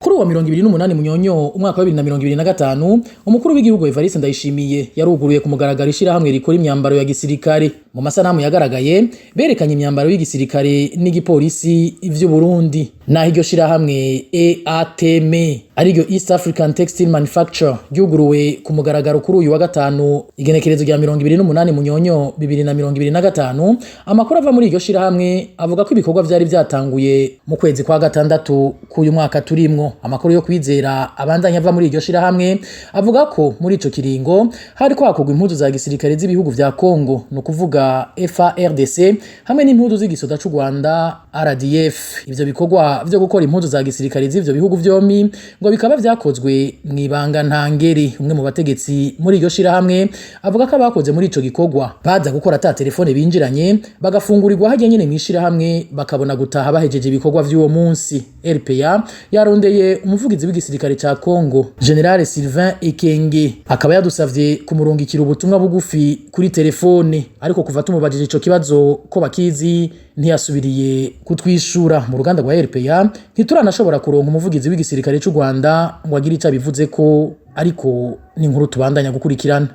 Kuri uwa 28 Munyonyo umwaka wa 2025, umukuru w'igihugu Evariste Ndayishimiye yaruguruye ku mugaragaro ishirahamwe rikora imyambaro ya gisirikare. Mu masanamu yagaragaye, berekanye imyambaro y'igisirikare n'igipolisi vy'u Burundi. Naho iryo shirahamwe EATM, ariryo East African Textile Manufacture, ryuguruwe ku mugaragaro kuri uyu wa gatanu, igenekerezo rya 28 Munyonyo 2025, amakuru ava muri iryo shirahamwe avuga ko ibikorwa vyari vyatanguye mu kwezi kwa gatandatu k'uyu mwaka turimwo. Amakuru yo kwizera abandanya ava muri iryo shirahamwe avuga ko muri ico kiringo hariko hakorwa impuzu za gisirikare z'ibihugu vya Congo, ni ukuvuga FARDC, hamwe n'impuzu z'igisoda c'u Rwanda, RDF. Ivyo bikorwa vyo gukora impuzu za gisirikare z'ivyo bihugu vyompi ngo bikaba vyakozwe mw'ibanga ntangere. Umwe mu bategetsi muri iryo shirahamwe avuga ko abakoze muri ico gikorwa baza gukora ata telefone binjiranye, bagafungurirwa harya nyene mw'ishirahamwe, bakabona gutaha bahejeje ibikorwa vy'uwo munsi. RPA yarondeye umuvugizi w'igisirikare ca Congo, General Sylvain Ekenge, akaba yadusavye kumurungikira ubutumwa bugufi kuri telefone, ariko kuva tumubajije ico kibazo ko bakizi ntiyasubiriye kutwishura. Mu ruganda rwa RPA ntituranashobora kuronka umuvugizi w'igisirikare c'u Rwanda ngo agire ico abivuze ko, ariko ni inkuru tubandanya gukurikirana.